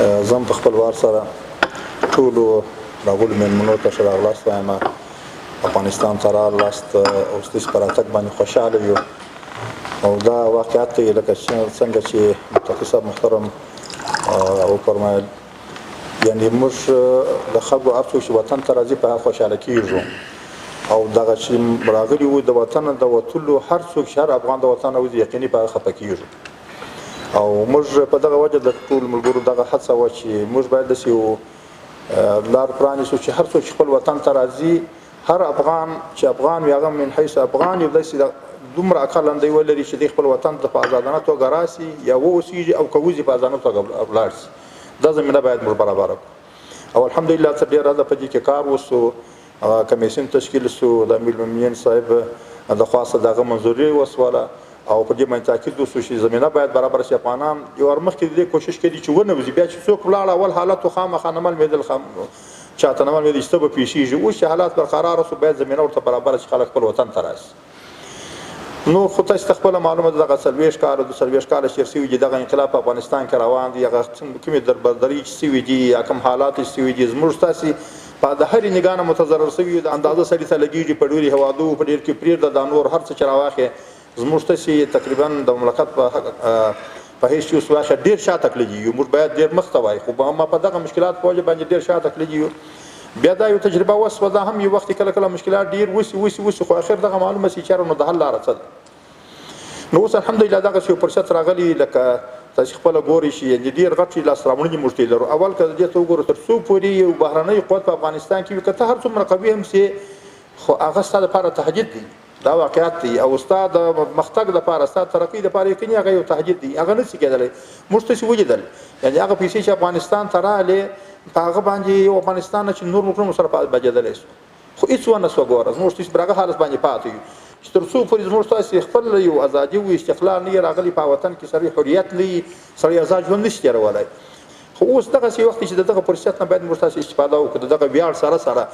زه هم په خپل وار سره ټولو راغلو مېلمنو ته ښه راغلاست وایم. افغانستان ته راغلاست او ستاسو په راتګ باندې خوشحاله یو. او دا واقعیت دی، لکه څنګه چې متقي صاحب محترم وفرمایل، یعنی موږ د خلکو هر څوک چې وطن ته راځي، په هغه خوشحاله کېږو. او دغه چې راغلي وو د وطن د وتلو، هر څوک چې، هر افغان د وطن وځي، یقیني په هغه خفه کېږو. او موږ په دغه وجه د ټول ملګرو دغه هڅه وه چې موږ باید داسې یو لار پرانیستو چې هر څوک چې خپل وطن ته راځي، هر افغان چې افغان وي، هغه من حیث افغان یو داسې دومره اقلاً دی ولري چې دی خپل وطن ته په ازادانه توګه راسي یا واوسېږي او که وځي، په ازادانه توګه ولاړ شي. دا زمینه باید موږ برابره کړو. او الحمدلله تر ډېره حده په دې کې کار وسو. هغه کمیسیون تشکیل سو، د امیرالمؤمنین صاحب د خوا څخه دغه منظوري وسوله او په دې باندې تاکید وسو چې زمینه باید برابره شي. افغانان یو وار مخکې د دې کوشش کوي چې ونه وځي. بیا چې څوک ولاړ، اول حالت خامخا نه معلومېدل، خام چاته نه معلومېدل چې څه به پېښېږي. اوس چې حالات برقرار سو، باید زمینه ورته برابره شي، خلک خپل وطن ته راشي. نو خو تاسو ته خپله معلومه ده، دغه 40 کاله، 42 کاله چې تېر شوي دي، دغه انقلاب په افغانستان کې روان دی. هغه کومې دربدرۍ چې شوي دي یا کوم حالات چې شوي دي، زموږ تاسې په د هرې نګاه نه متضرر شوي یو. د اندازه سړي ته لګېږي په ډېرو هېوادو په ډېر کې پرېږده، دا نور هر څه چې راواخې، زموږ تاسې تقریبا د مملکت په حیث چې اوس واخې، ډېر شاته تللي یو. موږ باید ډېر مخته وای، خو ما په دغه مشکلات په وجه باندې ډېر شاته تللي یو. بیا دا یو تجربه وسوه، دا هم یو وخت کله کله مشکلات ډېر وسي وسي وسي، خو اخر دغه معلومه سي چېرې نو د حل لاره څه ده. نو اوس الحمدلله دغسې یو فرصت راغلی، لکه تاسې خپله ګورئ چې یعنې ډېر غټ لاسته راوړنې موږ ته لرو. اول که دې ته وګورو، تر څو پورې یو بهرنی قوت په افغانستان کې وي، که ته هر څومره قوي هم سې، خو هغه ستا دپاره تهدید دی. دا واقعیت دی. او ستا د مختګ دپاره، ستا ترقۍ دپاره یقیني هغه یو تهدید دی، هغه نه شي کېدلی. موږ تاسې ولیدل، یعنې هغه پیسې چې افغانستان ته راغلې، په هغه باندې یو افغانستان نه چې نور ملکونه سره بجېدلی سو، خو هېڅ ونه سوه. ګوره، زموږ تاسې پر هغه حالت باندې پاتې یو چې تر څو پورې زموږ تاسې خپل یو ازادي و استقلال نه راغلی، په وطن کې سړی حریت نه وي، سړی ازاد ژوند نشي تېرولی. خو اوس دغسې وخت چې د دغه فرصت نه باید موږ تاسې استفاده وکړو، د دغه ویاړ سره سره.